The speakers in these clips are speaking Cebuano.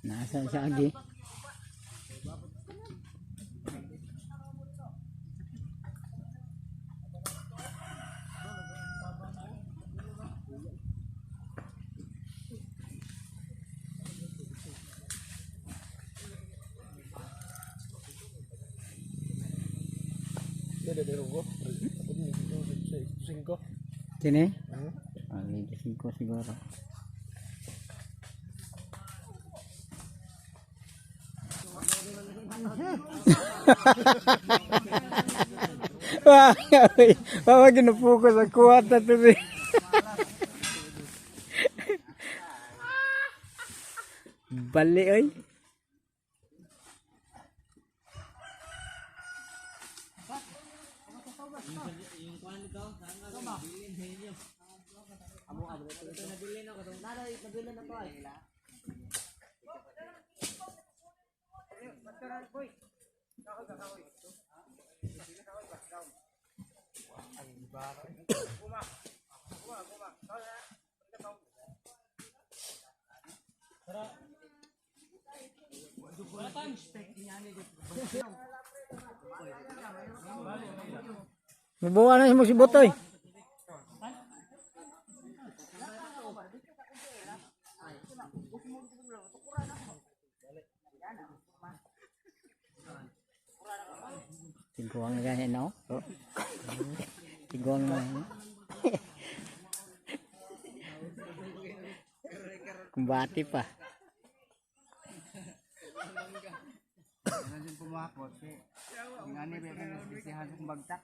Nasa sa agi. Kini? Ah, Liga 5 siguro. Wah, wah, ginupokus ang kuwata to ni. Bali oy. Mabuha na si mo si Botoy. Tiguang na ganyan, no? Tiguang na. Kumbati pa. Nandiyan pumakot kay ngani ba kay sisihan kong bagtak.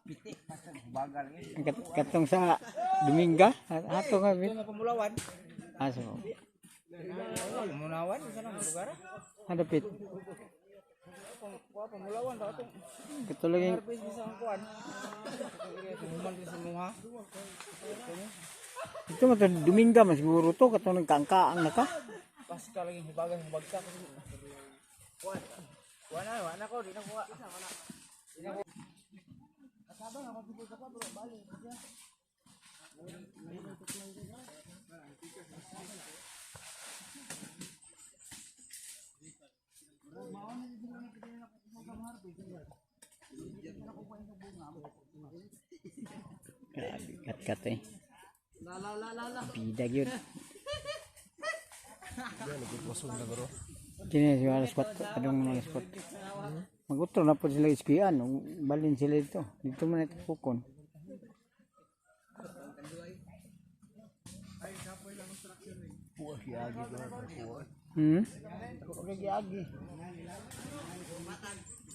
Piti basta bagal eh. Ang katong sa Dominga, ato nga bit. Pamulawan. Aso. Pamulawan sa nang lugar. Hadapit. Kuha pamulawan ba atong Katulog yung harvest bisa ang kuan. Human rin sa muha. Ito man to Dominga man siguro to katong nagkaangkaang na ka. Basta lagi hubagan ng bagtak. Kuan. Kuan na, wala ko, di na kuha. Grabe kat-kat eh. Bida gyud. Kini si alas 4, adong alas 4. Magutro na po sila iskian, balin sila dito. Dito man ito pukon.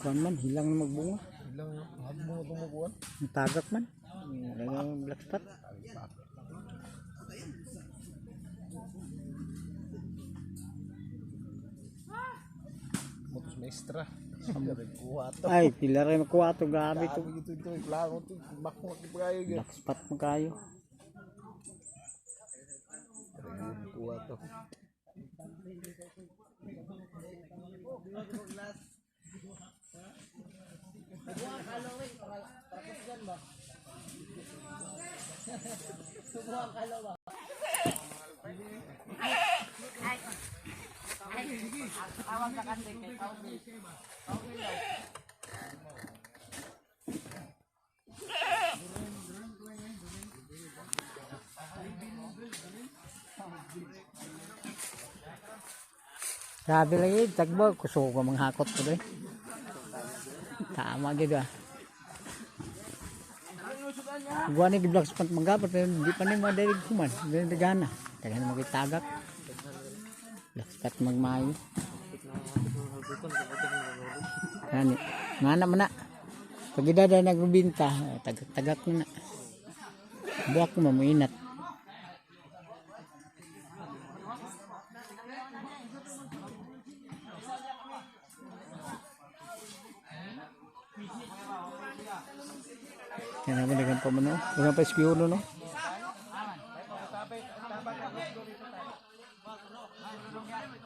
Kuan man, hilang na magbunga. Ilang hagbong itong makuha. Ang tagak man. Wala black spot. Motos maestra. Kuha to. Ay, pila rin makuha to. Grabe to. Grabe ito ito. Klaro ito. Bako kayo. Black spot mo kayo. Kuha to. Grabe lagi, tagbo. Kusog ka mga hakot ko doy. Tama gitu ah. Gua ni black spot mangga pero di pa ni madalig human. Di na gana. Daghan mo tagak. Black spot magmayo. Gani. Ngana man na. Pag idada nagbinta, tagak-tagak na na. Buwak mo muinat. Kaya naman dagan pa man no. Dagan pa eskiuno no.